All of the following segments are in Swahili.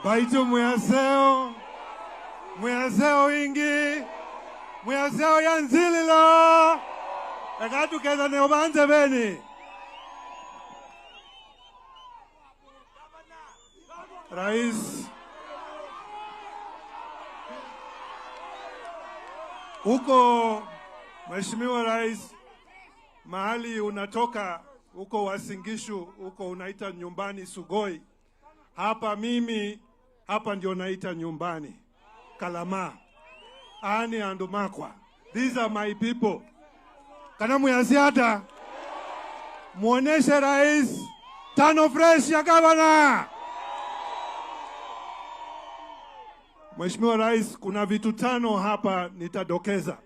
Baitu muyaseo, muyaseo ingi, muyaseo yanzililo. Ekatukeza ne obanze beni. Rais, huko Mheshimiwa Rais, mahali unatoka huko Uasin Gishu, huko unaita nyumbani Sugoi. Hapa mimi, hapa ndio naita nyumbani Kalama, Ani Andumakwa. These are my people. Kanamu ya ziada, muoneshe Rais tano fresh ya gavana. Mheshimiwa Rais, kuna vitu tano hapa nitadokeza.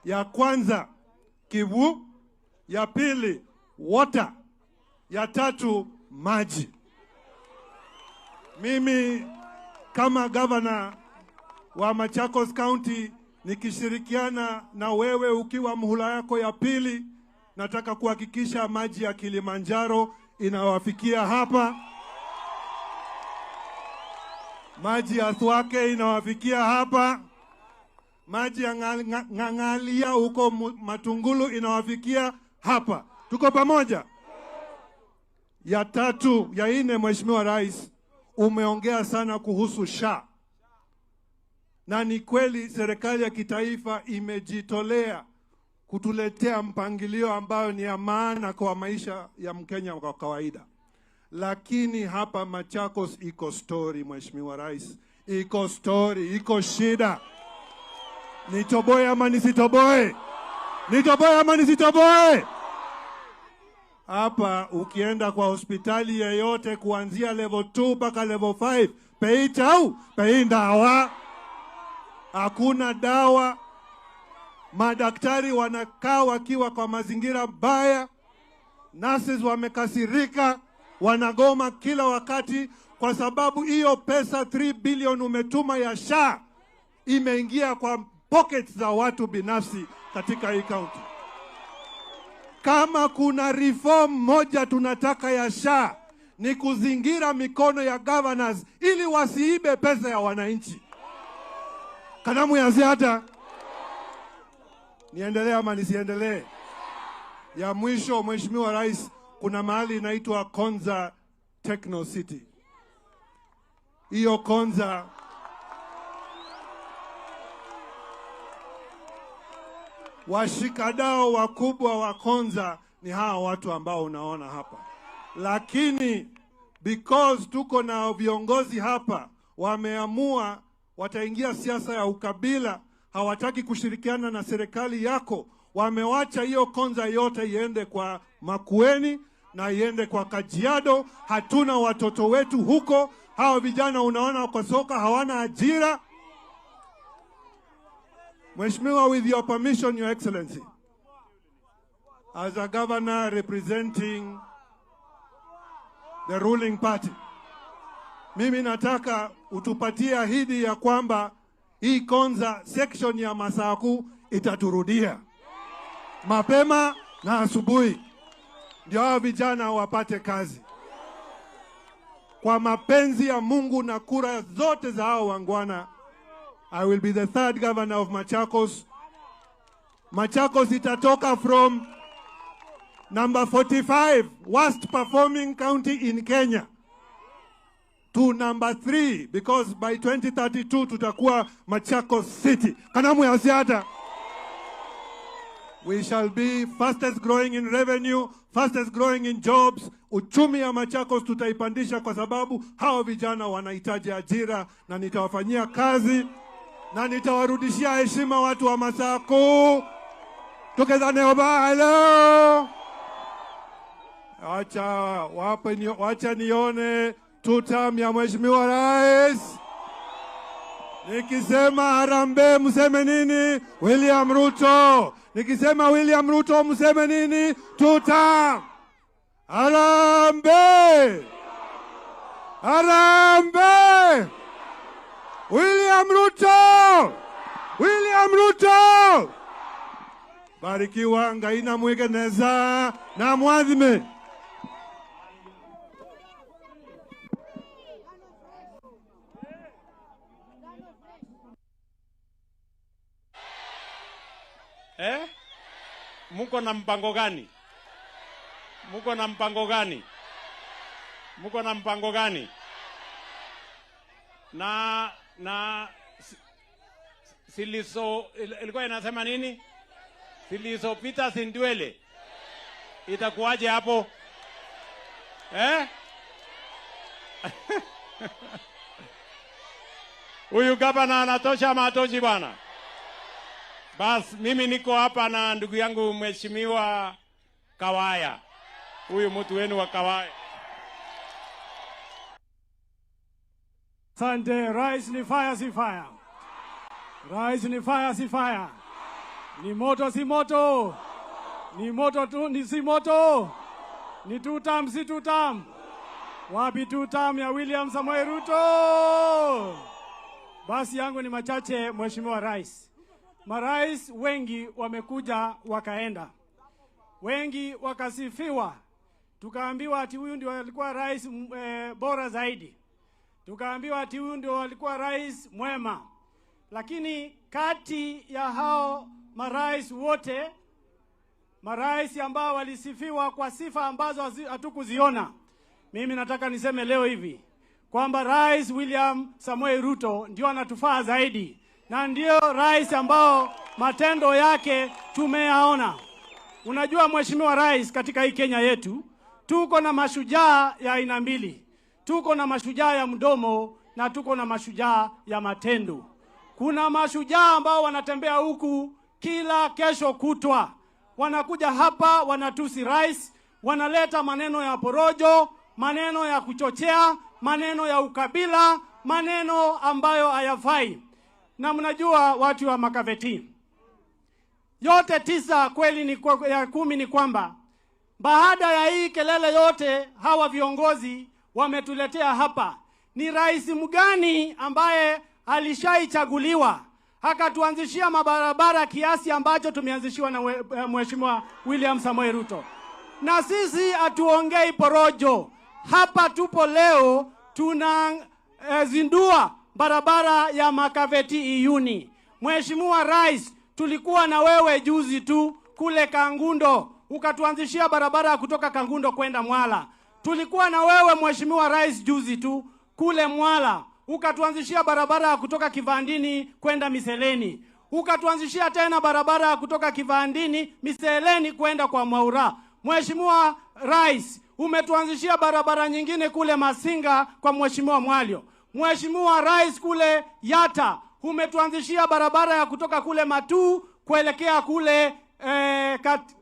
Ya kwanza, kivu. Ya pili, water. Ya tatu, maji. Mimi kama governor wa Machakos County nikishirikiana na wewe ukiwa muhula yako ya pili, nataka kuhakikisha maji ya Kilimanjaro inawafikia hapa. Maji ya Thwake inawafikia hapa. Maji ya Ng'ang'alia huko Matungulu inawafikia hapa. Tuko pamoja? Ya tatu, ya nne, Mheshimiwa Rais, umeongea sana kuhusu SHA. Na ni kweli serikali ya kitaifa imejitolea kutuletea mpangilio ambayo ni ya maana kwa maisha ya Mkenya kwa kawaida. Lakini hapa Machakos iko story, Mheshimiwa Rais. Iko story, iko shida. Nitoboe ama nisitoboe? Nitoboe ama nisitoboe? Hapa ukienda kwa hospitali yeyote kuanzia level 2 mpaka level 5, pei chau, pei ndawa. Hakuna dawa. Madaktari wanakaa wakiwa kwa mazingira mbaya. Nurses wamekasirika, wanagoma kila wakati kwa sababu hiyo pesa 3 billion umetuma ya SHA imeingia kwa pockets za watu binafsi katika hii county. Kama kuna reform moja tunataka ya SHA ni kuzingira mikono ya governors ili wasiibe pesa ya wananchi. Kanamu ya ziada. Niendelee ama nisiendelee? Ya mwisho, Mheshimiwa Rais, kuna mahali inaitwa Konza Techno City. Hiyo Konza washikadau wakubwa wa Konza ni hawa watu ambao unaona hapa. Lakini because tuko na viongozi hapa wameamua wataingia siasa ya ukabila, hawataki kushirikiana na serikali yako, wamewacha hiyo Konza yote iende kwa Makueni na iende kwa Kajiado. Hatuna watoto wetu huko. Hawa vijana unaona kwa soka hawana ajira. Mheshimiwa, with your permission, Your Excellency, as a governor representing the ruling party, mimi nataka utupatie ahadi ya kwamba hii Konza section ya Masaku itaturudia mapema na asubuhi, ndio hao vijana wapate kazi. Kwa mapenzi ya Mungu na kura zote za hao wangwana, I will be the third governor of Machakos. Machakos itatoka from number 45, worst performing county in Kenya, to number 3, because by 2032 tutakuwa Machakos City. Kanamu ya ziada. We shall be fastest growing in revenue, fastest growing in jobs. Uchumi ya Machakos tutaipandisha kwa sababu hao vijana wanahitaji ajira, na nitawafanyia kazi na nitawarudishia heshima watu wa Masaku. Tukezane oba, hello. Wacha nione tutam ya Mheshimiwa Rais. Nikisema harambee mseme nini? William Ruto. Nikisema William Ruto mseme nini? Tutam. Harambee. Harambee. William Ruto. William Ruto. Barikiwa ngaina mwigeneza na mwadhime. Eh? Muko na mpango gani? Muko na mpango gani? Muko na mpango gani? Na siliso ilikuwa inasema nini? Zilizopita si ndwele. Itakuwaje hapo? Eh? Huyu gavana anatosha ama hatoshi bwana? Bas, mimi niko hapa na ndugu yangu Mheshimiwa Kawaya. Huyu mtu wenu wa Kawaya. Asante. Rais ni fire si fire? Rais ni fire si fire? Ni moto si moto? Ni moto tu ni si moto? Ni two term si two term? Wapi two term ya William Samoei Ruto? Basi yangu ni machache, Mheshimiwa Rais. Marais wengi wamekuja wakaenda, wengi wakasifiwa, tukaambiwa ati huyu ndio alikuwa rais bora zaidi, tukaambiwa ati huyu ndio alikuwa rais mwema. Lakini kati ya hao marais wote, marais ambao walisifiwa kwa sifa ambazo hatukuziona, mimi nataka niseme leo hivi kwamba Rais William Samoei Ruto ndio anatufaa zaidi, na ndio rais ambao matendo yake tumeyaona. Unajua Mheshimiwa Rais, katika hii Kenya yetu tuko na mashujaa ya aina mbili. Tuko na mashujaa ya mdomo na tuko na mashujaa ya matendo. Kuna mashujaa ambao wanatembea huku kila kesho kutwa, wanakuja hapa wanatusi rais, wanaleta maneno ya porojo, maneno ya kuchochea, maneno ya ukabila, maneno ambayo hayafai. Na mnajua watu wa Makaveti, yote tisa kweli ni ya 10 ni kwamba baada ya hii kelele yote hawa viongozi wametuletea hapa, ni rais mgani ambaye alishaichaguliwa akatuanzishia mabarabara kiasi ambacho tumeanzishiwa na Mheshimiwa William Samoei Ruto? Na sisi hatuongei porojo. Hapa tupo leo tunazindua barabara ya Makaveti Iyuni. Mheshimiwa Rais, tulikuwa na wewe juzi tu kule Kangundo, ukatuanzishia barabara kutoka Kangundo kwenda Mwala. Tulikuwa na wewe Mheshimiwa Rais juzi tu kule Mwala, ukatuanzishia barabara kutoka Kivandini kwenda Miseleni. Ukatuanzishia tena barabara kutoka Kivandini Miseleni kwenda kwa Mwaura. Mheshimiwa Rais, umetuanzishia barabara nyingine kule Masinga kwa Mheshimiwa Mwalyo. Mheshimiwa Rais, kule Yata umetuanzishia barabara ya kutoka kule Matuu kuelekea kule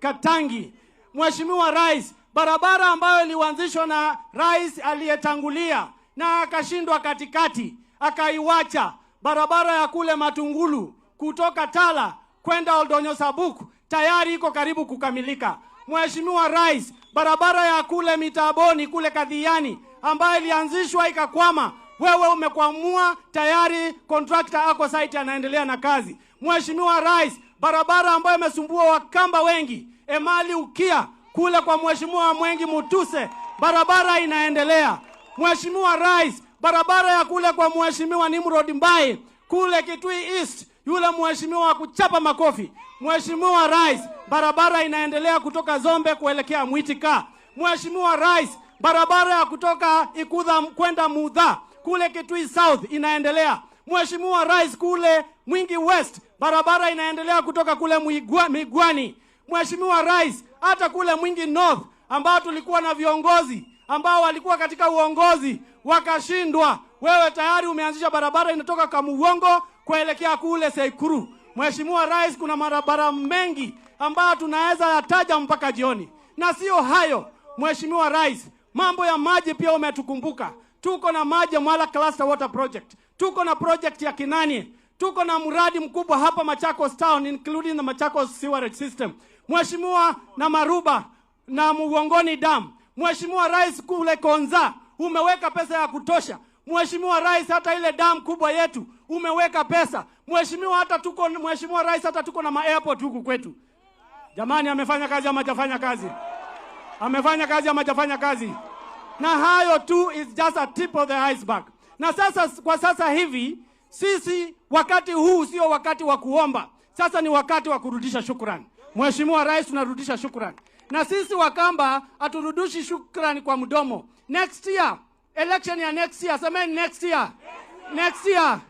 Katangi. Mheshimiwa Rais, barabara ambayo ilianzishwa na rais aliyetangulia na akashindwa katikati, akaiwacha, barabara ya kule Matungulu kutoka Tala kwenda Oldonyo Sabuk tayari iko karibu kukamilika. Mheshimiwa Rais, barabara ya kule Mitaboni kule Kadhiani ambayo ilianzishwa ikakwama, wewe umekwamua, tayari contractor ako site anaendelea na kazi. Mheshimiwa Rais, barabara ambayo imesumbua Wakamba wengi, Emali Ukia kule kwa Mheshimiwa Mwengi Mutuse, barabara inaendelea. Mheshimiwa Rais, barabara ya kule kwa Mheshimiwa Nimrod Mbai kule Kitui East, yule mheshimiwa wa kuchapa makofi. Mheshimiwa Rais, barabara inaendelea kutoka Zombe kuelekea Mwitika. Mheshimiwa Rais, barabara ya kutoka Ikudha kwenda Mudha kule Kitui South inaendelea. Mheshimiwa Rais, kule Mwingi West barabara inaendelea kutoka kule Migwani. Mheshimiwa Rais, hata kule Mwingi North ambao tulikuwa na viongozi ambao walikuwa katika uongozi wakashindwa, wewe tayari umeanzisha barabara inatoka Kamugongo kuelekea kule Seikuru. Mheshimiwa Rais, kuna barabara mengi ambayo tunaweza yataja mpaka jioni. Na sio hayo, Mheshimiwa Rais, mambo ya maji pia umetukumbuka. Tuko na maji ya Mwala Cluster Water Project, tuko na project ya Kinani, tuko na mradi mkubwa hapa Machakos Town including the Machakos sewerage system. Mheshimiwa, na Maruba na Muongoni Dam. Mheshimiwa Rais, kule Konza umeweka pesa ya kutosha. Mheshimiwa Rais, hata ile dam kubwa yetu umeweka pesa. Mheshimiwa, hata tuko, Mheshimiwa Rais, hata tuko na ma-airport huku kwetu. Jamani, amefanya kazi ama hajafanya kazi? Amefanya kazi ama hajafanya kazi? Na hayo tu is just a tip of the iceberg. Na sasa, kwa sasa hivi sisi wakati huu sio wakati wa kuomba. Sasa ni wakati wa kurudisha shukrani. Mheshimiwa Rais, tunarudisha shukrani. Na sisi Wakamba haturudishi shukrani kwa mdomo. Next year, election ya next year, semeni next year. Next year.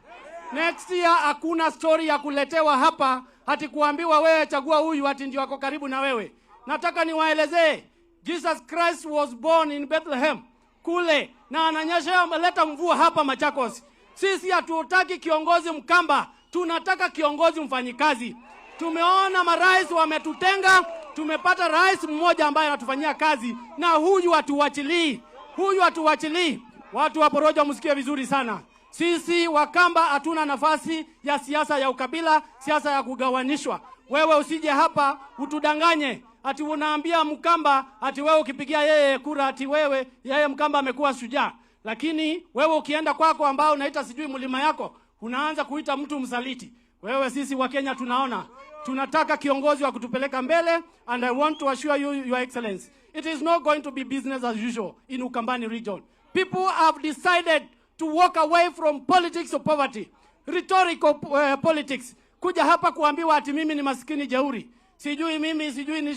Next year hakuna story ya kuletewa hapa hati kuambiwa wewe chagua huyu hati ndio ako karibu na wewe. Nataka niwaelezee, Jesus Christ was born in Bethlehem kule, na ananyesha leta mvua hapa Machakos. Sisi hatutaki kiongozi Mkamba, tunataka kiongozi mfanyikazi. Tumeona marais wametutenga, tumepata rais mmoja ambaye anatufanyia kazi, na huyu hatuwachilii. Huyu hatuwachilii. Watu wa Porojo msikie vizuri sana. Sisi Wakamba hatuna nafasi ya siasa ya ukabila, siasa ya kugawanishwa. Wewe usije hapa utudanganye ati unaambia Mkamba ati wewe ukipigia yeye kura ati wewe yeye Mkamba amekuwa shujaa. Lakini wewe ukienda kwako ambao unaita sijui mlima yako, unaanza kuita mtu msaliti. Wewe sisi wa Kenya tunaona tunataka kiongozi wa kutupeleka mbele, and I want to assure you, Your Excellency, it is not going to be business as usual in Ukambani region. People have decided to walk away from politics of poverty, rhetorical politics. Kuja hapa kuambiwa ati mimi ni maskini jeuri, sijui mimi sijui ni.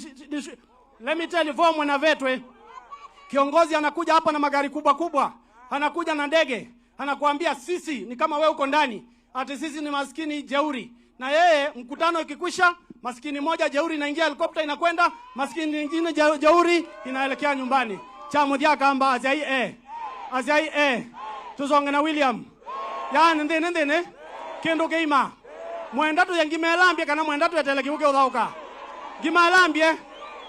Let me tell you, for mwanavetwe, kiongozi anakuja hapa na magari kubwa kubwa, anakuja na ndege, anakuambia sisi ni kama wewe uko ndani, ati sisi ni maskini jeuri. Na yeye mkutano ikikwisha, maskini moja jeuri inaingia helikopta inakwenda, maskini nyingine jeuri inaelekea nyumbani. Chamudia kamba azai azai tuzonge na William. Yani ndine ndine kendo keima. Mwenda tu yangimelambie kana mwenda tu yatelekiuke uthauka. Gimalambie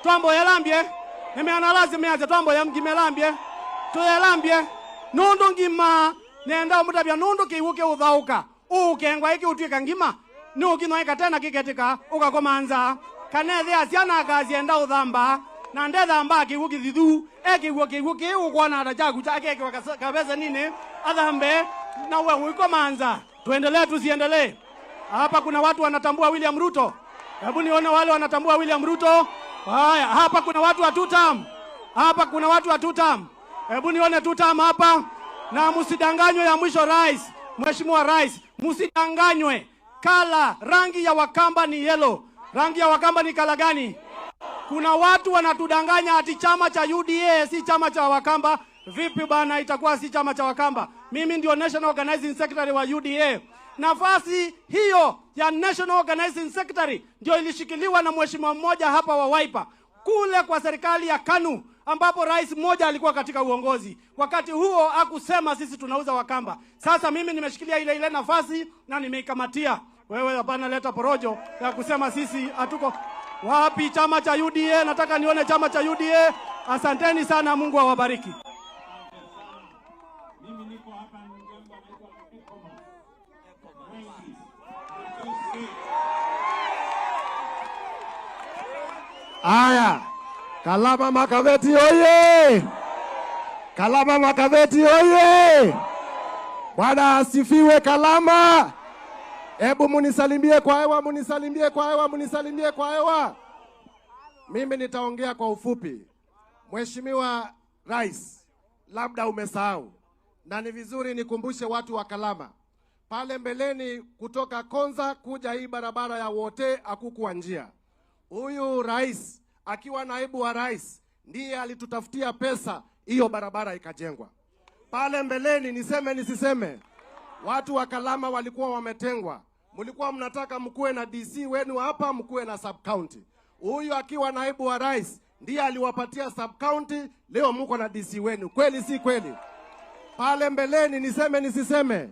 twambo yalambie nimeana lazima yaje twambo ya mgimelambie tuyalambie nundu ngima nenda umutabia nundu kiuke uthauka ukengwa iki utwika ngima ni ukinoeka tena kiketika ukakomanza kanethe asiana akazienda uthamba na ndethamba kiuke kithithu ekiuo kiuo kiu kwana ata chaku chake ekiwa kabesa nini athambe na we uikomanza. Tuendelee tusiendelee? Hapa kuna watu wanatambua William Ruto. Hebu nione wale wanatambua William Ruto. Haya, hapa kuna watu wa tutam. Hapa kuna watu wa tutam. Hebu nione tutam hapa. Na msidanganywe ya mwisho rais, Mheshimiwa Rais, msidanganywe. Kala, rangi ya Wakamba ni yellow. Rangi ya Wakamba ni kala gani? Kuna watu wanatudanganya ati chama cha UDA si chama cha Wakamba. Vipi bana itakuwa si chama cha Wakamba? Mimi ndio National Organizing Secretary wa UDA. Nafasi hiyo ya National Organizing Secretary ndio ilishikiliwa na mheshimiwa mmoja hapa wa Wiper kule kwa serikali ya KANU, ambapo rais mmoja alikuwa katika uongozi. Wakati huo hakusema sisi tunauza Wakamba. Sasa mimi nimeshikilia ile ile nafasi na nimeikamatia. Wewe hapana leta porojo ya kusema sisi hatuko. Wapi chama cha UDA? Nataka nione chama cha UDA. Asanteni sana, Mungu awabariki. Mimi niko hapa ningeomba naitwa Ekoma. Aya, Kalama Makaveti oye! Kalama Makaveti oye! Bwana asifiwe Kalama. Hebu munisalimie kwa hewa, munisalimie kwa hewa, munisalimie kwa hewa. Mimi nitaongea kwa ufupi. Mheshimiwa Rais, labda umesahau, na ni vizuri nikumbushe watu wa Kalama. Pale mbeleni kutoka Konza kuja hii barabara ya wote hakukuwa njia. Huyu rais akiwa naibu wa rais ndiye alitutafutia pesa hiyo barabara ikajengwa. Pale mbeleni, niseme nisiseme, watu wa Kalama walikuwa wametengwa. Mlikuwa mnataka mkuwe na DC wenu hapa, mkuwe na sub county. Huyu akiwa naibu wa rais ndiye aliwapatia sub county, leo mko na DC wenu. Kweli si kweli? Pale mbeleni, niseme nisiseme,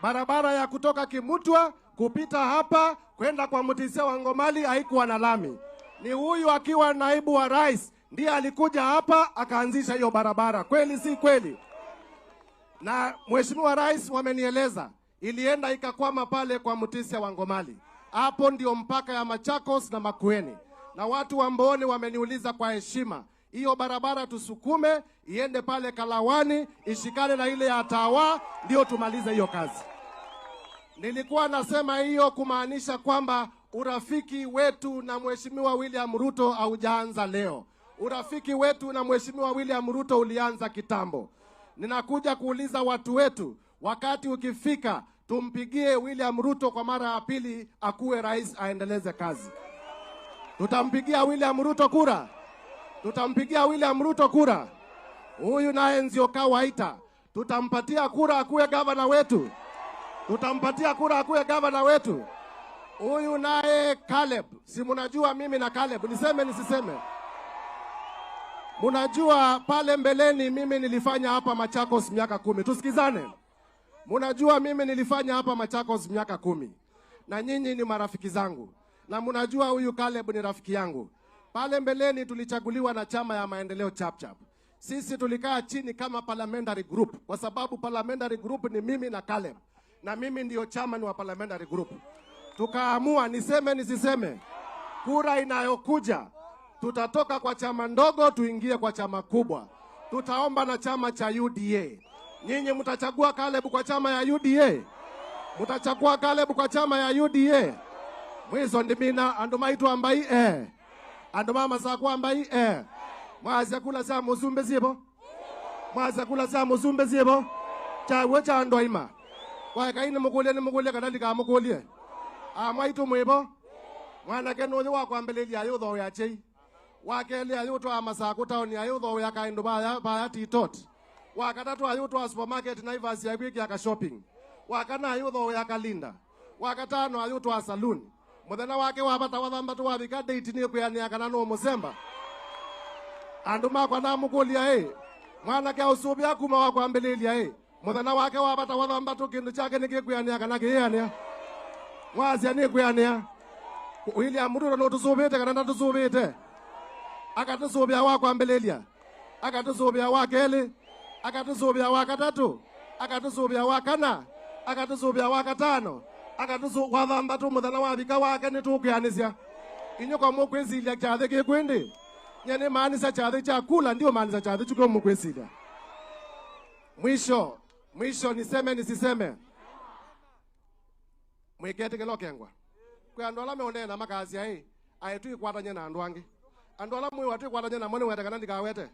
barabara ya kutoka Kimutwa kupita hapa kwenda kwa Mutisia wa Ngomali haikuwa na lami. Ni huyu akiwa naibu wa rais ndiye alikuja hapa akaanzisha hiyo barabara. Kweli si kweli? Na Mheshimiwa Rais wamenieleza ilienda ikakwama pale kwa Mutisia wa Ngomali. Hapo ndio mpaka ya Machakos na Makueni. Na watu wa Mboni wameniuliza kwa heshima, hiyo barabara tusukume iende pale Kalawani ishikane na ile ya Tawa ndio tumalize hiyo kazi. Nilikuwa nasema hiyo kumaanisha kwamba urafiki wetu na Mheshimiwa William Ruto haujaanza leo. Urafiki wetu na Mheshimiwa William Ruto ulianza kitambo. Ninakuja kuuliza watu wetu, wakati ukifika Tumpigie William Ruto kwa mara ya pili akuwe rais aendeleze kazi. Tutampigia William Ruto kura. Tutampigia William Ruto kura. Huyu naye Nzioka Waita, tutampatia kura akuwe gavana wetu. Tutampatia kura akuwe gavana wetu. Huyu naye Caleb, si mnajua mimi na Caleb, niseme nisiseme? Munajua pale mbeleni mimi nilifanya hapa Machakos miaka 10. Tusikizane. Munajua mimi nilifanya hapa Machakos miaka 10. Na nyinyi ni marafiki zangu. Na munajua huyu Caleb ni rafiki yangu. Pale mbeleni tulichaguliwa na chama ya maendeleo Chapchap. Sisi tulikaa chini kama parliamentary group, kwa sababu parliamentary group ni mimi na Caleb. Na mimi ndio chairman wa parliamentary group. Tukaamua, niseme nisiseme, kura inayokuja tutatoka kwa chama ndogo tuingie kwa chama kubwa. Tutaomba na chama cha UDA. Nyinyi mtachagua Caleb kwa chama ya UDA? Mtachagua Caleb kwa chama ya UDA? Mwizo ndimina andu maitu ambai eh. Andu mama sakwa ambai eh. Mwaza kula sa muzumbe zibo. Mwaza kula sa muzumbe zibo. Chawe cha andoima. Kwa kaini mukulie ni mukulie kadalika mukulie. Amaitu mwibo. Mwana kenu wa kwambelelia yutho ya chei. Wakeli ayutwa Masaku town ayutho ya kaindu baya titot. Wakatatu ayutwa supermarket Naivas ya wiki ya shopping. Wakana ayutho ya Kalinda. Wakatano ayutwa saloon. Muthenya wake wabata wathambatu wabika date ni kuyania kana no musemba. Andu makwa na mukulia eh. Mwana ke usubia kuma wa kwambelelia eh. Muthenya wake wabata wathambatu kindu chake ni kuyania kana kiyania. Mwazia ni kuyania. William Ruto no tusubite kana ndatusubite. Akatusubia wa kwambelelia. Akatusubia wa keli. Akatusubia wa katatu. Akatusubia wa kana. Akatusubia wa katano. Akatusu wathambatu muthenya wabika wake ni tukuyanisia. Inyo kwa mukwisilia chathe kikwindi. Nyene maanisa chathe cha kula ndio maanisa chathe chukua mukwisilia. Mwisho, mwisho niseme nisiseme. Mwikete kelokengwa. Kwa andu ala meonena makazi ya hii, ayetu ikwatanye na andu angi. Andu ala mwe watu ikwatanye na mwene wetekana ndikawete.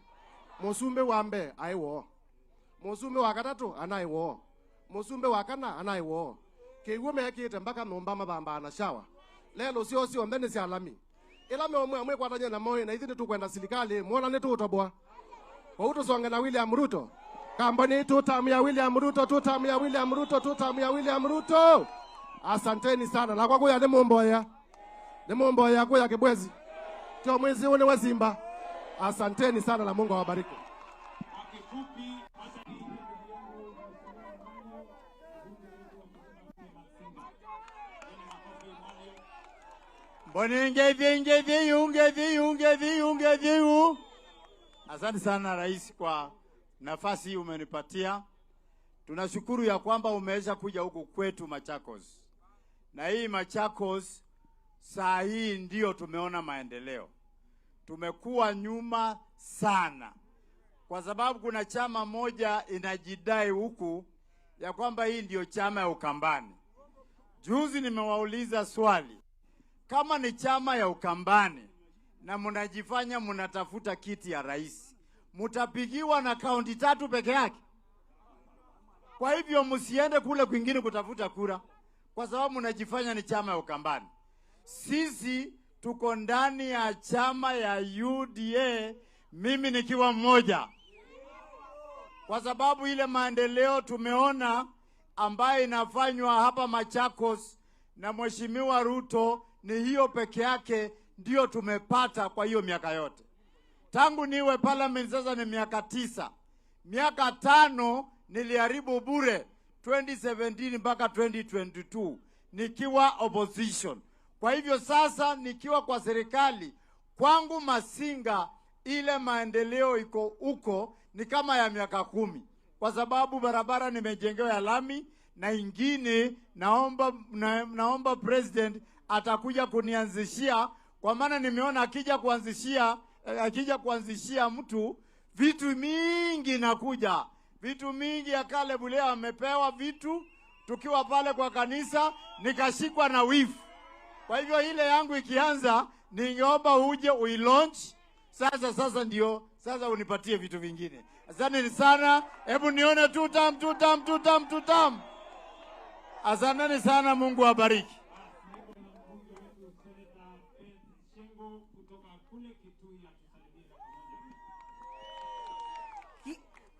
Musumbe wa mbe, aiwo. Musumbe wa katatu, anaiwo. Musumbe wa kana, anaiwo. Kiwu mekite mpaka numba mabamba na shawa. Lelo sio sio mbene si alami. Ila me mwe kwatanye na moyo na izini tu kwenda silikali, muona ni tu utobwa. Kwa utusonge na William Ruto. Kamboni tutamu ya William Ruto, tutamu ya William Ruto, tutamu ya William Ruto. Asanteni sana. Na kwa kuya ni mumboya. Ni mumboya kuya kibwezi. Tio mwizi ule wa Simba. Asanteni sana na Mungu awabariki. Mbonenge vinge viunge viunge viunge viu. Asante sana Rais kwa nafasi hii umenipatia. Tunashukuru ya kwamba umeweza kuja huku kwetu Machakos. Na hii Machakos saa hii ndio tumeona maendeleo. Tumekuwa nyuma sana. Kwa sababu kuna chama moja inajidai huku ya kwamba hii ndio chama ya Ukambani. Juzi nimewauliza swali. Kama ni chama ya Ukambani na mnajifanya mnatafuta kiti ya rais, mtapigiwa na kaunti 3 peke yake. Kwa hivyo msiende kule kwingine kutafuta kura, kwa sababu mnajifanya ni chama ya Ukambani. Sisi tuko ndani ya chama ya UDA, mimi nikiwa mmoja. Kwa sababu ile maendeleo tumeona ambayo inafanywa hapa Machakos na Mheshimiwa Ruto, ni hiyo peke yake ndio tumepata kwa hiyo miaka yote. Tangu niwe parliament sasa ni miaka 9. Miaka 5 niliharibu bure 2017 mpaka 2022 nikiwa opposition. Kwa hivyo sasa nikiwa kwa serikali, kwangu Masinga ile maendeleo iko huko ni kama ya miaka 10. Kwa sababu barabara nimejengewa ya lami na ingine naomba president atakuja kunianzishia, kwa maana nimeona akija kuanzishia mtu vitu mingi nakuja. Vitu mingi ya Caleb leo amepewa vitu tukiwa pale kwa kanisa nikashikwa na wivu. Kwa hivyo ile yangu ikianza ningeomba uje uilaunch sasa ndio sasa unipatie vitu vingine. Asante sana. Hebu nione tutam tutam tutam tutam. Asanteni sana, Mungu awabariki.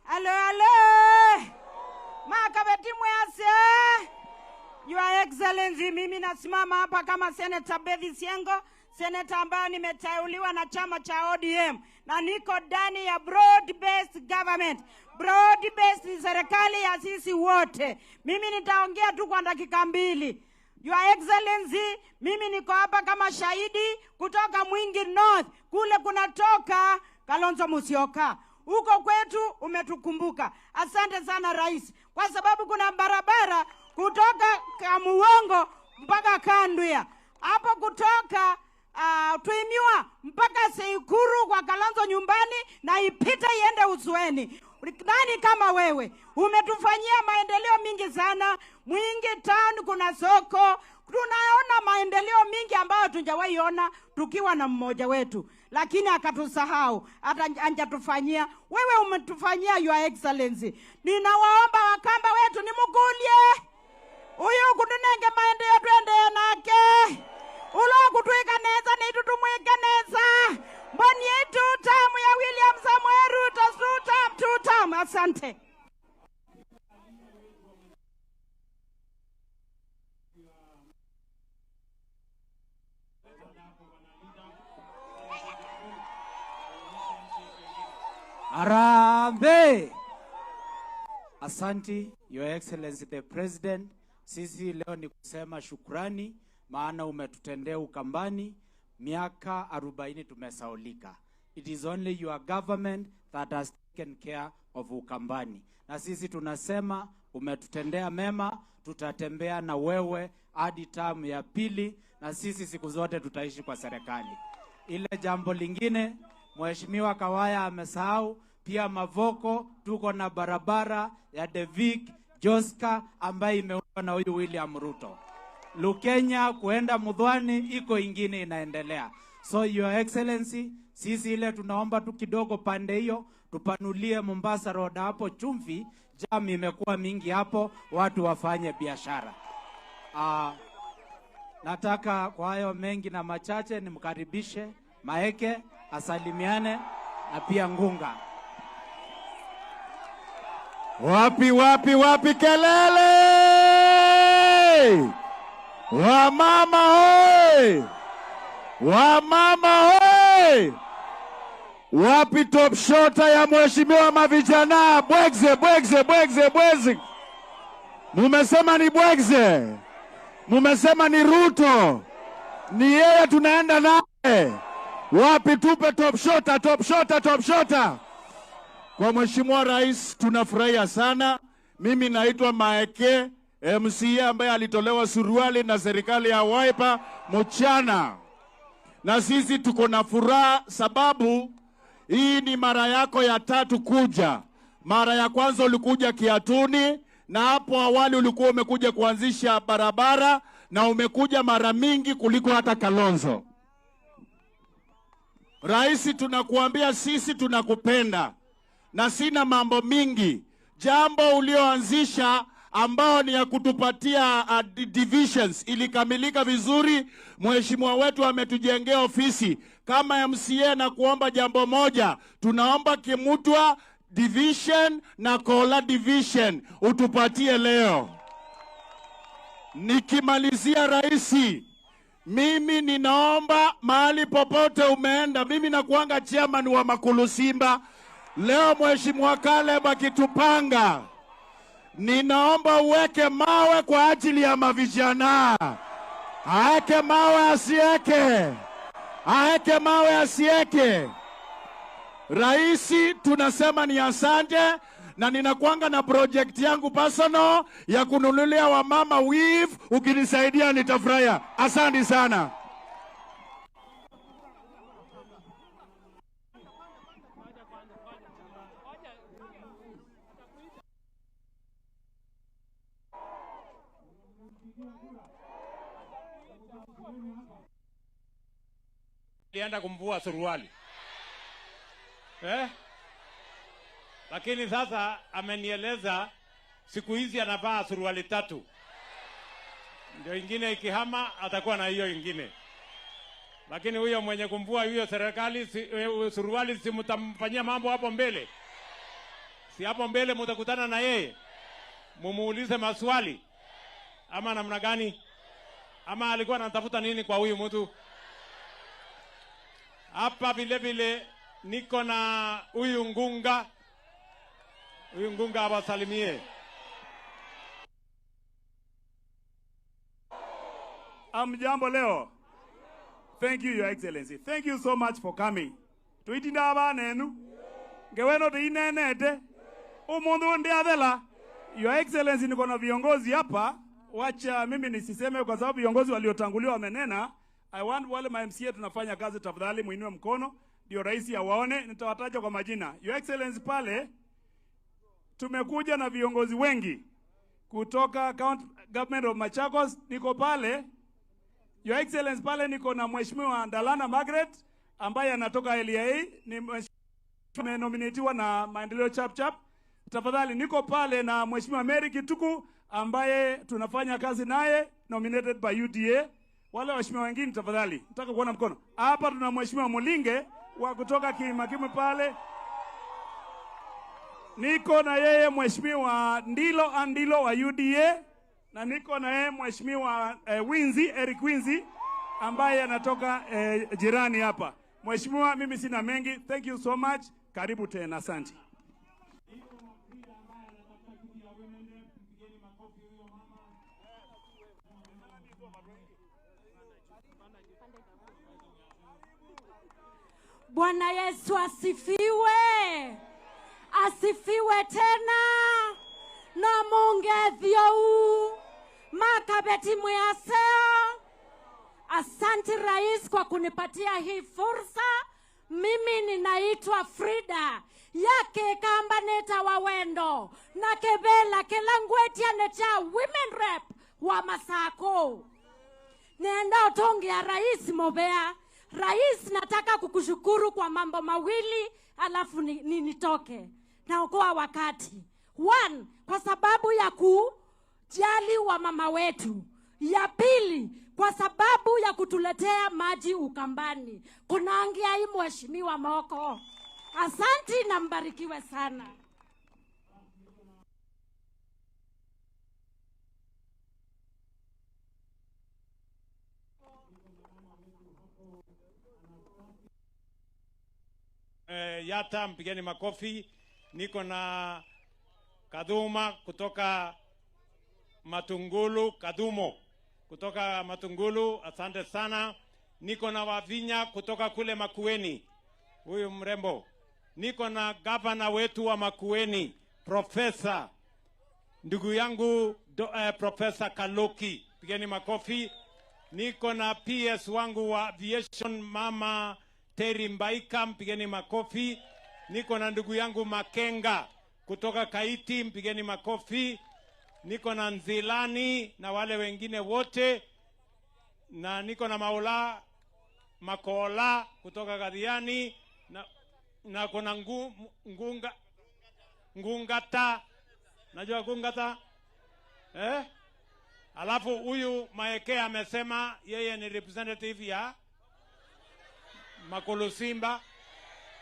Alo, alo. Makaveti mwase. Your Excellency, mimi nasimama hapa kama Senator Bethi Siengo, senator ambayo nimeteuliwa na chama cha ODM na niko ndani ya broad based government. Broad based ni serikali ya sisi wote. Mimi nitaongea tu kwa dakika 2. Your Excellency, mimi niko hapa kama shahidi kutoka Mwingi North, kule kunatoka Kalonzo Musyoka. Huko kwetu umetukumbuka. Asante sana Rais, kwa sababu kuna barabara kutoka Kamuongo mpaka Kandwia, hapo kutoka Tuimiwa mpaka Seikuru kwa Kalonzo nyumbani, na ipite iende Usueni. Nani kama wewe? Umetufanyia maendeleo mingi sana. Mwingi Town kuna soko, tunaona maendeleo mingi ambayo tujawahi ona tukiwa na mmoja wetu, lakini akatusahau, hata hajatufanyia. Wewe umetufanyia, Your Excellency. Ninawaomba Wakamba wetu nimukulie uyu kutunenge maendeleo twende nake ulo kutwika neza nitu tumwike neza mboni yetu tamu ya William Samuel Ruto two term. Asante. Harambee! Asanti, Your Excellency the President. Sisi leo ni kusema shukrani, maana umetutendea Ukambani. Miaka 40 tumesaulika. It is only your government that has taken care of Ukambani. Na sisi tunasema umetutendea mema, tutatembea na wewe hadi term ya pili, na sisi siku zote tutaishi kwa serikali. Ile jambo lingine, Mheshimiwa Kawaya amesahau pia Mavoko, tuko na barabara ya Devik Joska ambayo imeundwa na huyu William Ruto. Lukenya kuenda Mudhwani iko ingine inaendelea. So Your Excellency, sisi ile tunaomba tu kidogo pande hiyo tupanulie Mombasa Road hapo Chumvi, jam imekuwa mingi hapo, watu wafanye biashara. Nataka kwa hayo mengi na machache nimkaribishe Maeke asalimiane na pia Ngunga. Wapi wapi wapi kelele! Wamama hoi! Wamama hoi! Wapi top shota ya mheshimiwa mavijana? Bwegze bwegze bwegze bwegze. Mumesema ni Bwegze. Mumesema ni Ruto. Ni yeye tunaenda naye. Wapi tupe top shota, top shota, top shota. Kwa Mheshimiwa Rais tunafurahia sana. Mimi naitwa Maeke, MCA ambaye alitolewa suruali na serikali ya Wiper mchana. Na sisi tuko na furaha sababu hii ni mara yako ya tatu kuja. Mara ya kwanza ulikuja Kiatuni, na hapo awali ulikuwa umekuja kuanzisha barabara, na umekuja mara mingi kuliko hata Kalonzo. Rais, tunakuambia sisi tunakupenda. Na sina mambo mingi. Jambo ulioanzisha ambao ni ya kutupatia divisions ilikamilika vizuri. Mheshimiwa wetu ametujengea ofisi. Kama MCA na kuomba jambo moja, tunaomba Kimutwa division na Kola division utupatie leo. Nikimalizia Raisi, mimi ninaomba mahali popote umeenda, mimi nakuanga chairman wa Makulu Simba. Leo Mheshimiwa Caleb akitupanga, ninaomba uweke mawe kwa ajili ya mavijana. Aeke mawe asieke. Aeke mawe asieke. Raisi, tunasema ni asante, na ninakuanga na project yangu personal ya kununulia wamama weave. Ukinisaidia nitafurahia. Asante sana. Alienda kumvua suruali. Lakini sasa amenieleza siku hizi anavaa suruali tatu. Ndio ingine ikihama atakuwa na hiyo ingine. Lakini huyo mwenye kumvua hiyo serikali suruali, si mtamfanyia mambo hapo mbele? Si hapo mbele mtakutana na yeye, mumuulize maswali ama namna gani? Ama alikuwa anatafuta nini kwa huyu mtu? Hapa vile vile niko na huyu Ngunga. Huyu Ngunga awasalimie. Amjambo leo. Thank you, Your Excellency. Thank you so much for coming. Tuitinda abanenu. Ngeweno tuinenete. Umundu ndi athela. Your Excellency, niko na viongozi hapa. Wacha mimi nisiseme kwa sababu viongozi waliotangulia wamenena. I want wale ma MCA tunafanya kazi, tafadhali muinue mkono ndio rais awaone. Nitawataja kwa majina. Your Excellency, pale tumekuja na viongozi wengi kutoka County Government of Machakos. Niko pale, Your Excellency, pale niko na Mheshimiwa Ndalana Margaret ambaye anatoka LEA, ni mheshimiwa nominatiwa na Maendeleo Chap Chap. Tafadhali niko pale na Mheshimiwa Mary Kituku ambaye tunafanya kazi naye, nominated by UDA. Wale waheshimiwa wengine tafadhali, nataka kuona mkono. Hapa tuna Mheshimiwa Mulinge wa kutoka Kimakimwe pale. Niko na yeye Mheshimiwa Ndilo Andilo wa UDA, na niko na yeye Mheshimiwa Winzi, Eric Winzi ambaye anatoka jirani hapa. Mheshimiwa, mimi sina mengi. Thank you so much. Karibu tena, asante. Bwana Yesu asifiwe. Asifiwe tena. No mungethio Makabeti mwaseo. Asante Rais kwa kunipatia hii fursa. Mimi ninaitwa Frida yake kamba neta wa wendo na kebela kelangwetia necha women rep wa Masako. Nenda utonge ya Rais Mobea. Rais, nataka kukushukuru kwa mambo mawili alafu nitoke. Naokoa wakati. One, kwa sababu ya kujali wa mama wetu. Ya pili, kwa sababu ya kutuletea maji Ukambani. Kunangia hii Mheshimiwa Moko. Asanti na mbarikiwe sana. Yata, mpigeni makofi. Niko na Kaduma kutoka Matungulu, Kadumo kutoka Matungulu, asante sana. Niko na Wavinya kutoka kule Makueni, huyu mrembo. Niko na gavana wetu wa Makueni, Profesa, ndugu yangu Profesa Kaloki, pigeni makofi. Niko na PS wangu wa aviation, Mama Terry Mbaika, mpigeni makofi. Niko na ndugu yangu Makenga kutoka Kaiti, mpigeni makofi. Niko na Nzilani na wale wengine wote, na niko na Maola Makola kutoka Gadiani, na kuna Ngungata, najua Ngungata eh? Alafu huyu Maeke amesema yeye ni representative ya Makulusimba.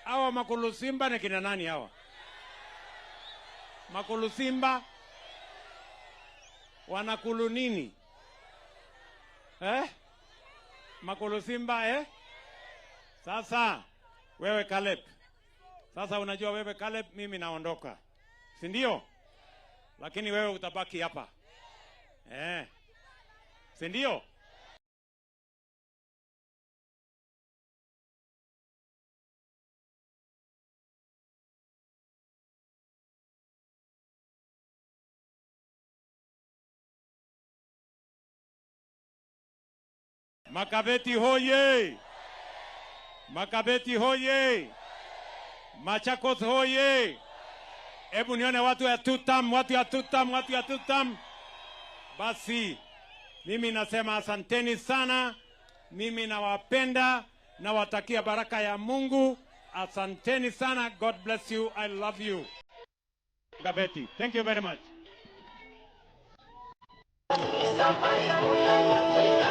Hawa Makulusimba ni kina nani hawa? Makulusimba wanakulu nini? Eh? Makulusimba eh? Sasa wewe Caleb. Sasa unajua wewe Caleb, mimi naondoka. Si ndio? Lakini wewe utabaki hapa. Eh. Si ndio? Makabeti hoye! Makabeti hoye! Machakos hoye! Hebu nione watu ya tutam, watu ya tutam, watu ya tutam. Basi, mimi nasema asanteni sana. Mimi nawapenda, nawatakia baraka ya Mungu. Asanteni sana. God bless you. I love you. Makabeti. Thank you very much. Safari.